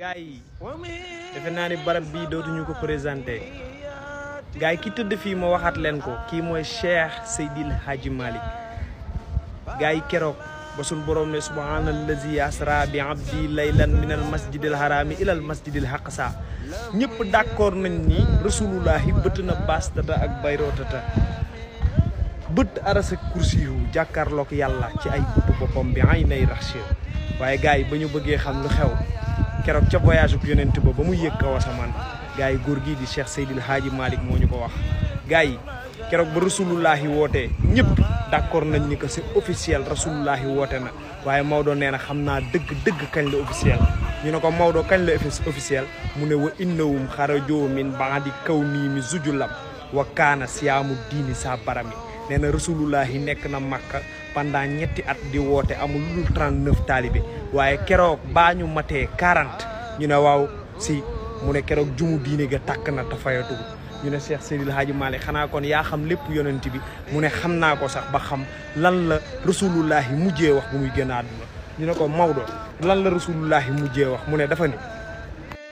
gars yi defe naa ni barab bii dootuñu ko présenté gars yi ki tëdd fii ma waxaat leen ko kii mooy Cheikh Seydil Hadji Malick gars yi keroog ba suñ borom ne subhaanallazi asra bi abdi laylan min al masjidil harami ilal masjidil haqsa ñëpp d'accord nañ ni rasulullahi bëtt na bastata ak bayrootata bët arasa kursi yu jàkkaarloog yàlla ci ay bëtu boppam bi ay nay rax waaye gars yi ba ñu bëggee xam lu xew keroog ca voyage bu yonent ba mu yëg kaw asamaan gars yi góor gii di Cheikh Seydil Hadji Malick moo ñu ko wax gars yi keroog ba rasulullahi wootee ñëpp d'accord nañ ni que c'est officiel rasulullahi woote na waaye Maodo nee na xam naa dëgg kañ la officiel ñu ne ko Maodo kañ la officiel mu ne wa innahum xarajoo min ba'di kawni mi zujulam wa kaana siyaamu diini sa barami nee na rasulullahi nekk na Makka pendant ñetti at di woote amul lu dul 39 taalibe waaye keroog baa ñu matee 40 ñu ne waaw si mu ne keroog jumu diine ga tàkk na te fayatu ñu ne Cheikh Seydil Hadji Malick xanaa kon yaa xam lépp yonent bi mu ne xam naa ko sax ba xam lan la rasulullahi mujjee wax bu muy gën a àdduna ñu ne ko Maodo lan la rasulullahi mujjee wax mu ne dafa ni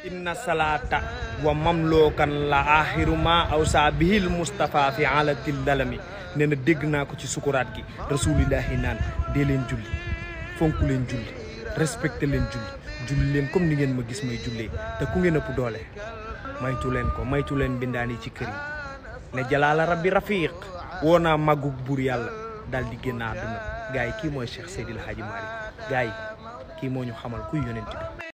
inna salata wa mamlookan la axiru ma aw sa bihil Mustafa fi alatil dalami nee na dégg naa ko ci sukuraat gi rasulillahi naan dee leen julli fonku leen julli respecté leen julli leen comme ni ngeen ma gis may jullee te ku ngeen ëpp doole maytu leen ko maytu leen bindaan yi ci kër yi ne jalaala rabbi rafiq woo naa màggug buur yàlla daal di génn àdduna gars yi kii mooy Cheikh Seydil Hadji Malick gars yi kii moo ñu xamal kuy yonent bi